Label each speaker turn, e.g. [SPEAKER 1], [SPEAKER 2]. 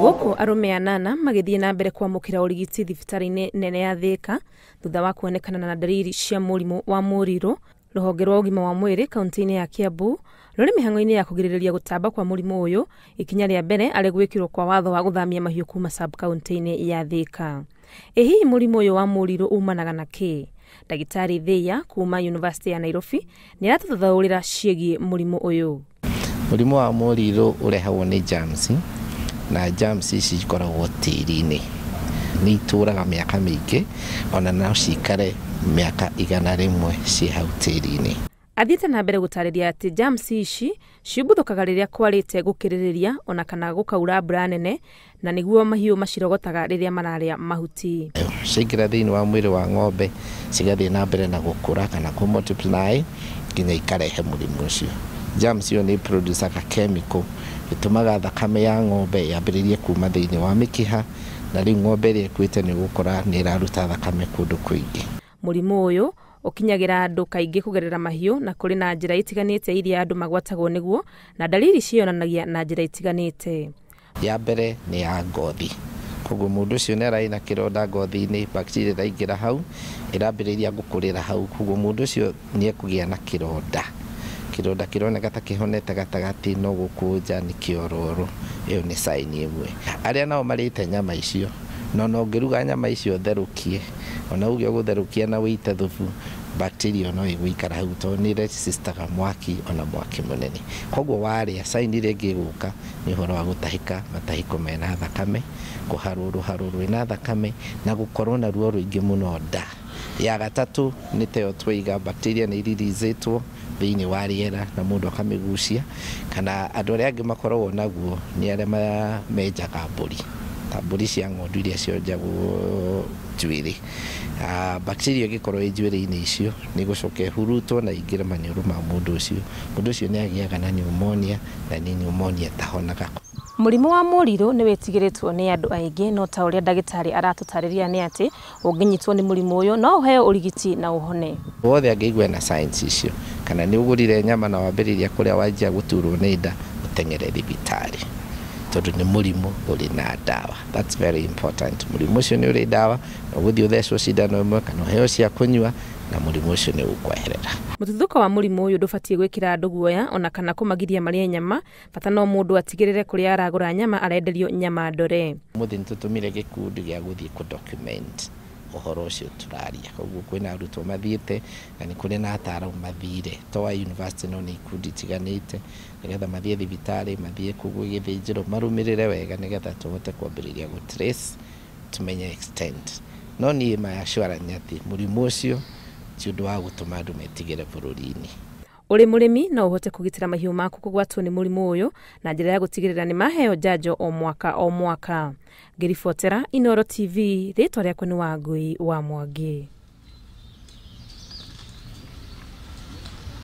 [SPEAKER 1] Gũkũ arũme anana magĩthiĩ na mbere kwamũkĩra ũrigiti thibitarĩ-inĩ nene ya Thĩka thutha wa kuonekana na ndariri cia mũrimũ wa mũrirũ. Rũhonge rwa ũgima wa mwĩrĩ kaunti-inĩ ya Kiambu rũrĩ mĩhang'o-inĩ ya kũgirĩrĩria gũtamba kwa mũrimũ ũyũ, ikinya rĩa mbere arĩ gwĩkĩrwo kwa watho wa gũthamia mahiũ kuma sub-kaunti-inĩ ya Thĩka. Ĩ hihi mũrimũ ũyũ wa mũrirũ umanaga na kĩ? Ndagĩtarĩ Thiia kuma University ya Nairobi nĩ aratũthathaũrĩra ciĩgiĩ mũrimũ ũyũ.
[SPEAKER 2] Mũrimũ wa mũrirũ ũrehagwo nĩ germs, na germs ici ikoragwo tĩri-inĩ. Nĩ itũraga mĩaka mĩingĩ, ona no cikare mĩaka 100 ciĩ hau tĩri-inĩ.
[SPEAKER 1] Athiĩte na mbere gũtarĩria atĩ germs ici ciumbuthũkaga rĩrĩa kwarĩte gũkĩrĩrĩria ona kana gũkaura mbura nene, na nĩguo mahiũ macirogotaga rĩrĩa mararĩa mahuti.
[SPEAKER 2] Ciaingĩra thĩinĩ wa mwĩrĩ wa ng'ombe cigathiĩ na mbere na gũkũra kana kũ multiply nginya ikarehe mũrimũ ũcio. Germs ĩyo nĩ producaga chemical ĩtũmaga thakame ya ng'ombe yambĩrĩrie kuma thĩinĩ wa mĩkiha, na rĩu ng'ombe ĩrĩa ĩkuĩte nĩ ũgũkora nĩ ĩraruta thakame kũndũ kũingĩ.
[SPEAKER 1] Mũrimũ ũyũ ũkinyagĩra andũ kaingĩ kũgerera mahiũ, na kũrĩ na njĩra itiganĩte iria andũ magwatagwo nĩguo, na ndariri ciĩyonanagia na njĩra itiganĩte.
[SPEAKER 2] Ya mbere nĩ ya ngothi, koguo mũndũ ũcio nĩ ararĩ na kĩronda ngothi-inĩ, bacteria ĩraingĩra hau, ĩrambĩrĩria gũkũrĩra hau, koguo mũndũ ũcio nĩ ekũgĩa na kĩronda. Kĩronda kĩroneka ta kĩhonete gatagatĩ no gũkũnja nĩ kĩororo. Ĩyo nĩ sign ĩmwe. Arĩa nao marĩte nyama icio, no ũngĩruga nyama icio ũtherũkie, ona uge ũgũtherũkia na ũite thubu, bacteria no ĩgũikara hau tondũ nĩ resistaga mwaki ona mwaki mũnene. Koguo warĩa, sign ĩrĩa ĩngĩ ĩgũka nĩ ũhoro wa gũtahĩka matahĩko mena thakame, kũharwo rũharo rwĩna thakame, na gũkorwo na ruo rũingĩ mũno nda. Ya gatatũ nĩ ta ĩyo twaiga, bacteria nĩ ireleasetwo thĩinĩ wa rĩera na mũndũ akamĩgucia, kana andũ arĩa angĩ makoragwo naguo nĩ arĩa menjaga mbũri, ta mbũri cia ng'ondu iria cionjagwo njuĩrĩ. Bacteria ĩngĩkorwo ĩ njuĩrĩ-inĩ icio nĩ ĩgũcoka ĩhurutwo na ĩingĩre maniũrũ ma mũndũ ũcio. Mũndũ ũcio nĩ agĩaga na pneumonia, na nĩ pneumonia ĩtahonaga.
[SPEAKER 1] Mũrimũ wa mũrirũ nĩ wĩtigĩrĩtwo nĩ andũ aingĩ, no ta ũrĩa ndagĩtarĩ aratũtarĩria nĩ atĩ ũngĩnyitwo nĩ mũrimũ ũyũ no ũheo ũrigiti na ũhone.
[SPEAKER 2] Wothe angĩigua na signs icio, kana nĩ ũgũrire nyama na wambĩrĩria kũrĩa wanjia gũturwo nĩ nda, ũteng'ere thibitarĩ, tondũ nĩ mũrimũ ũrĩ na ndawa. That's very important. Mũrimũ ũcio nĩ ũrĩ ndawa, na ũgũthiĩ ũthecwo cindano ĩmwe kana ũheo cia kũnyua, na mũrimũ ũcio nĩ ũkweherera.
[SPEAKER 1] Mũtuthũko wa mũrimũ ũyũ ndũbatiĩ gwĩkĩra andũ guoya ona kana kũmagiria marĩe nyama, bata no mũndũ atigĩrĩre kũrĩa aragũra nyama arenderio nyama ndore.
[SPEAKER 2] Mũthĩ nĩtũtũmire gĩkundi gĩa gũthiĩ kũ document ũhoro ũcio tũraria, koguo kwĩna arutwo mathiĩte na nĩ kũrĩ na ataaramu mathire, to a university no nĩ ikundi itiganĩte, nĩgetha mathiĩ thibitarĩ, mathiĩ kũu gĩthĩnjĩro, marũmĩrĩre wega nĩgetha tũhote kwambĩrĩria gũ trace tũmenye extent. No niĩ my assurance nĩ atĩ mũrimũ ũcio ti ũndũ wa gũtũma andũ metigĩre bũrũri-inĩ.
[SPEAKER 1] Ũrĩ mũrĩmi no ũhote kũgitĩra mahiũ maku kũgwatwo nĩ mũrimũ ũyũ na njĩra ya gũtigĩrĩra nĩ maheo njanjo o mwaka o mwaka. Ngĩribotera Inooro TV, rĩtwa rĩakwa nĩ Wangui wa Mwangi.